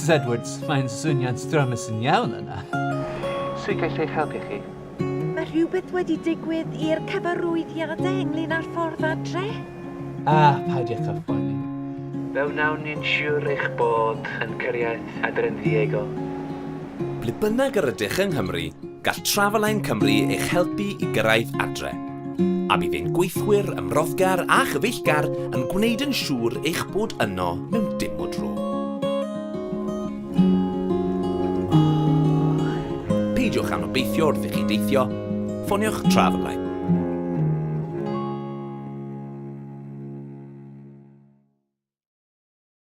Mrs Edwards, mae'n swnio'n strymus yn iawn yna. Sut gall eich helpu chi? Mae rhywbeth wedi digwydd i'r cyfarwyddiadau ynglyn â'r ffordd adre. Ah, paidiwch â phoeni. Fe wnawn ni'n siwr eich bod yn cyrraedd adre'n ddiogel. Ble bynnag yr ydych yng Nghymru, gall Traveline Cymru eich helpu i gyrraedd adre. A bydd ein gweithwyr ymroddgar a chyfeillgar yn gwneud yn siŵr eich bod yno mewn dim o dro. Peidiwch â anobeithio wrth i chi deithio, ffoniwch Traveline.